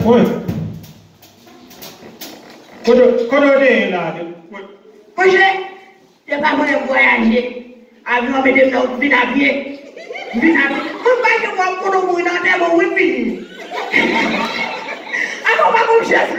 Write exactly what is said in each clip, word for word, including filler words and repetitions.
Wi. Kote, kote w te ye la? Wi. Monchè, se pa mwen menm vwayaje. Avyon an mete m nan wout, m vin a pye. M vin a pye. Mwen pa gen mwa kote w mouri nan antèman, wi, m vini. Avan w pa gon chèf.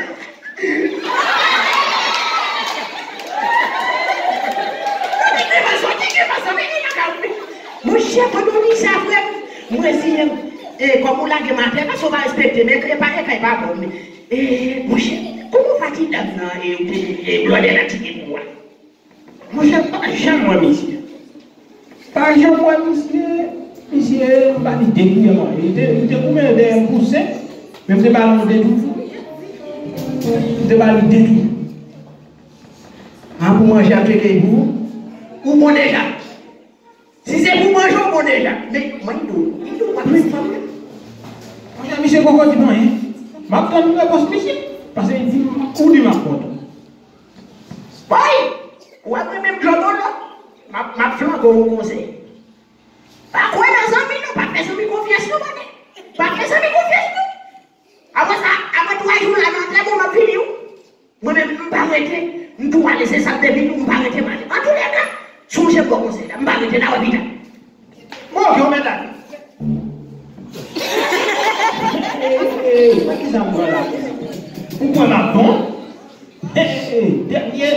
Monchè, pandan w di sa, frè m, mwen reziyen m. E, kòm ou lage m atè, paske w pa respekte m, e, e pa, e kay pa bon. E, monchè, kòman w pa ti dam nan, e, ou te, e, blòdè la kite pou ou a? Monchè, m pa janm wè misye. Pa janm wè misye, misye, m ba li de kiyè manje. Li te, li te goumen dèyè m pou senk, men m te ba l yon de tou tou. M te ba li de tou. A, pou manje ap tcheke pou ou. Ou bon deja. Si se pou manje, ou bon deja. Men, mwen, li di w, li di w, w ap met fanm nan. Monchè, misye poko di m anyen. M ap tann repons misye. Paske li di m, ou di m ap kontan. Woy! Ou ap renmen m djòbolo? M ap, m ap flanke w yon konsèy. Pa kwè nan zanmi, non. Pa fè zanmi konfyans, non, tande. Pa fè zanmi konfyans, non. Apre sa, apre twa jou la, nan antèman, m ap vini, wi. Mwen menm, m pa rete, m tou ale, se sa m te vin, m pa rete, m ale. Antouleka, sonje m ba w konsèy la, m pa rete, n a wè pita. Bon, ok, ou mèt ale. Ey, ey, ey, poukisa m pran la? Ou kwè m ap bon? Ey, ey, dènye,